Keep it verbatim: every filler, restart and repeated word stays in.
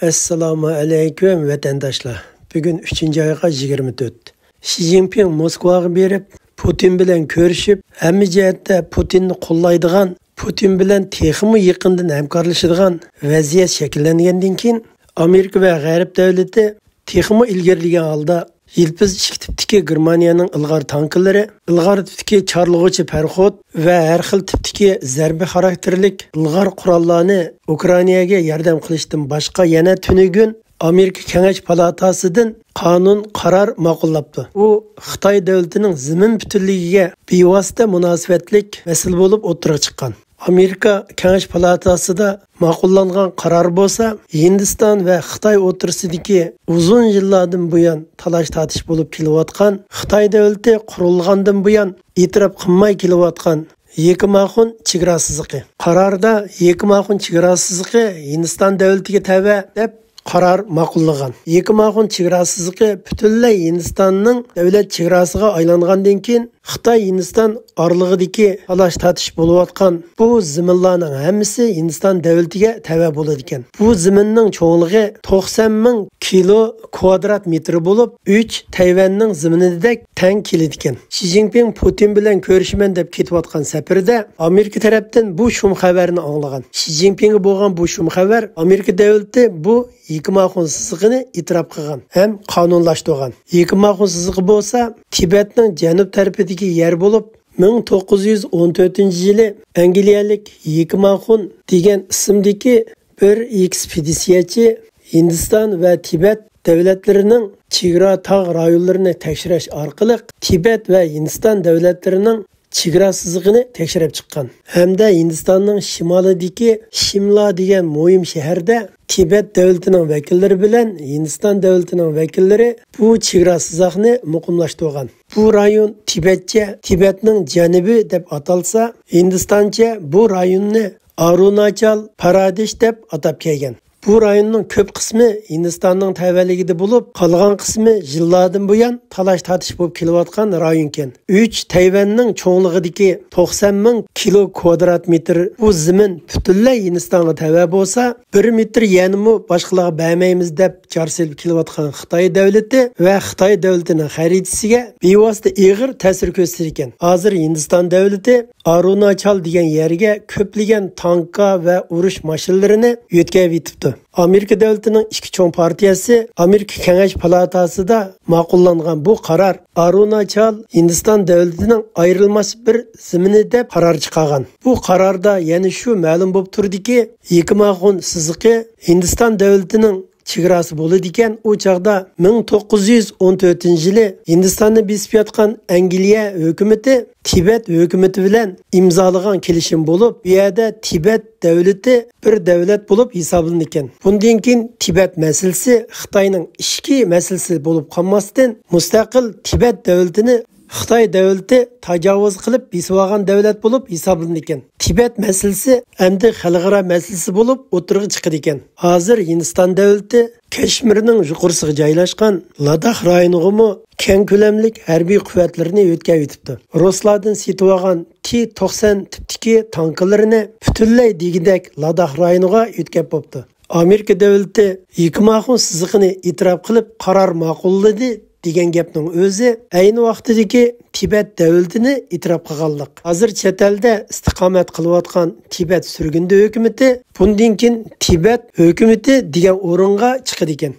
ئەسسالامۇ ئەلەيكۇم، ۋەتەنداشلار. بۈگۈن ئۈچىنچى ئايغا يىگىرمە تۆت. شى جىنپىڭ موسكۋاغا بېرىپ، پۇتىن بىلەن كۆرۈشۈپ، ھەممە جەھەتتە پۇتىننى قوللايدىغان، پۇتىن بىلەن تېخىمۇ يېقىندىن ھەمكارلىشىدىغان ۋەزىيەت شەكىللەنگەندىن كېيىن، ئامېرىكا ۋە غەرب دۆلىتى تېخىمۇ ئىلگىرىلىگەن ھالدا يىلپىز ئىككى تىپتىكى گېرمانىيەنىڭ ئىلغار تانكىلىرى، ئىلغار تىپتىكى چارلىغۇچى پەرخوت ۋە ھەر خىل تىپتىكى زەربە خاراكتېرلىك ئىلغار قوراللارنى ئۇكرائىناگە ياردەم قىلىشتىن باشقا يەنە تۈنۈگۈن ئامېرىكا كېڭەش پالاتاسىدىن قانۇن قارار ماقۇللاپتۇ. ئۇ خىتاي دۆلىتىنىڭ زېمىن پۈتۈنلۈكىگە بىۋاسىتە مۇناسىۋەتلىك مەسىلە بولۇپ ئوتتۇرىغا چىققان. ئامېرىكا كېڭەش پالاتاسىدا ماقۇللانغان قارار بولسا، ھىندىستان ۋە خىتاي ئوتتۇرىسىدىكى ئۇزۇن يىللاردىن بۇيان تالاش-تارتىش بولۇپ كېلىۋاتقان، خىتاي دۆلىتى قۇرۇلغاندىن بۇيان ئېتىراپ قىلماي كېلىۋاتقان يېكىماخۇن چېگرا سىزىقى. قاراردا يېكىماخۇن چېگرا سىزىقى ھىندىستان دۆلىتىگە تەۋە دەپ قارار ماقۇللىغان. يېكىماخۇن چېگرا سىزىقى پۈتۈنلەي ھىندىستاننىڭ دۆلەت چېگراسىغا ئايلانغاندىن كېيىن، خىتاي-ھىندىستان ئارىلىقىدىكى تالاش-تارتىش بولۇۋاتقان بۇ زېمىنلارنىڭ ھەممىسى ھىندىستان دۆلىتىگە تەۋە بولىدىكەن. بۇ زېمىننىڭ چوڭلۇقى توقسان مىڭ كىلو كۋادرات مېتىر بولۇپ، ئۈچ تەيۋەننىڭ زېمىنىدەك تەڭ كېلىدىكەن. شى جىنپىڭ پۇتىن بىلەن كۆرۈشىمەن دەپ كېتىۋاتقان سەپىرىدە ئامېرىكا تەرەپتىن بۇ شۇم خەۋەرنى ئاڭلىغان. شى جىنپىڭغا بولغان بۇ شۇم خەۋەر ئامېرىكا دۆلىتى بۇ يېكىماخۇن سىزىقىنى ئېتىراپ قىلغان ھەم قانۇنلاشتۇرغان. يېكىماخۇن سىزىقى بولسا تىبەتنىڭ جەنۇب تەرىپىدىكى يەر بولۇپ، مىڭ توققۇز يۈز ئون تۆتىنچى يىلى ئەنگلىيەلىك يېكىماخۇن دېگەن ئىسىمدىكى بىر ئېكسپېدىتسىيەچى ھىندىستان ۋە تىبەت دۆلەتلىرىنىڭ چېگرا تاغ رايونلىرىنى تەكشۈرۈش ئارقىلىق تىبەت ۋە ھىندىستان دۆلەتلىرىنىڭ چېگرا سىزىقىنى تەكشۈرۈپ چىققان ھەمدە ھىندىستاننىڭ شىمالىدىكى شىملا دېگەن مۇھىم شەھەردە تىبەت دۆلىتىنىڭ ۋەكىللىرى بىلەن ھىندىستان دۆلىتىنىڭ ۋەكىللىرى بۇ چېگرا سىزىقنى مۇقىملاشتۇرغان. بۇ رايون تىبەتچە تىبەتنىڭ جەنۇبى دەپ ئاتالسا، ھىندىستانچە بۇ رايوننى ئارۇناچال پارادېش دەپ ئاتاپ كەلگەن. بۇ رايوننىڭ كۆپ قىسمى ھىندىستاننىڭ تەۋەلىكىدە بولۇپ، قالغان قىسمى يىللاردىن بۇيان تالاش-تارتىش بولۇپ كېلىۋاتقان رايونكەن. ئۈچ تەيۋەننىڭ چوڭلۇقىدىكى توقسان مىڭ كىلو كۋادرات مېتىر بۇ زېمىن پۈتۈنلەي ھىندىستانغا تەۋە بولسا، بىر مېتىر يەرنىمۇ باشقىلارغا بەرمەيمىز دەپ جار سېلىپ كېلىۋاتقان خىتاي دۆلىتى ۋە خىتاي دۆلىتىنىڭ خەرىتىسىگە بىۋاسىتە ئېغىر تەسىر كۆرسىتىدىكەن. ھازىر ھىندىستان دۆلىتى ئارۇناچال دېگەن يەرگە كۆپلىگەن تانكا ۋە ئۇرۇش ماشىنىلىرىنى يۆتكەۋېتىپتۇ. ئامېرىكا دۆلىتىنىڭ ئىككى چوڭ پارتىيەسى ئامېرىكا كېڭەش پالاتاسىدا ماقۇللانغان بۇ قارار ئارۇناچال ھىندىستان دۆلىتىنىڭ ئايرىلماس بىر زېمىنى دەپ قارار چىقارغان. بۇ قاراردا يەنە شۇ مەلۇم بولۇپ تۇرىدۇكى، يېكىماخۇن سىزىقى ھىندىستان دۆلىتىنىڭ چېگراسى بولىدىكەن. ئۇ چاغدا مىڭ توققۇز يۈز ئون تۆتىنچى يىلى ھىندىستاننى بېسىپ ياتقان ئەنگلىيە ھۆكۈمىتى تىبەت ھۆكۈمىتى بىلەن ئىمزالىغان كېلىشىم بولۇپ، بۇ يەردە تىبەت دۆلىتى بىر دۆلەت بولۇپ ھېسابلىنىدىكەن. بۇندىن كېيىن تىبەت مەسىلىسى خىتاينىڭ ئىچكى مەسىلىسى بولۇپ قالماستىن، مۇستەقىل تىبەت دۆلىتىنى خىتاي دۆلىتى تاجاۋۇز قىلىپ بېسىۋالغان دۆلەت بولۇپ ھېسابلىنىدىكەن. تىبەت مەسىلىسى ئەمدى خەلقئارا مەسىلىسى بولۇپ ئوتتۇرىغا چىقىدىكەن. ھازىر ھىندىستان دۆلىتى كەشمىرنىڭ يۇقىرىسىغا جايلاشقان لاداخ رايونىغىمۇ كەڭ كۆلەملىك ھەربىي قۇۋۋەتلىرىنى يۆتكەۋېتىپتۇ. رۇسلاردىن سېتىۋالغان تى توقسەن تىپتىكى تانكىلىرىنى پۈتۈنلەي دېگۈدەك لاداخ رايونىغا يۆتكەپ بوپتۇ. ئامېرىكا دۆلىتى يېكىماخۇن سىزىقىنى ئېتىراپ قىلىپ قارار ماقۇللىدى دېگەن گەپنىڭ ئۆزى ئەينى ۋاقتىدىكى تىبەت دۆلىتىنى ئېتىراپ قىلغانلىق. ھازىر چەت ئەلدە ئىستىقامەت قىلىۋاتقان تىبەت سۈرگۈندە ھۆكۈمىتى بۇندىن كېيىن تىبەت ھۆكۈمىتى دېگەن ئورۇنغا چىقىدىكەن.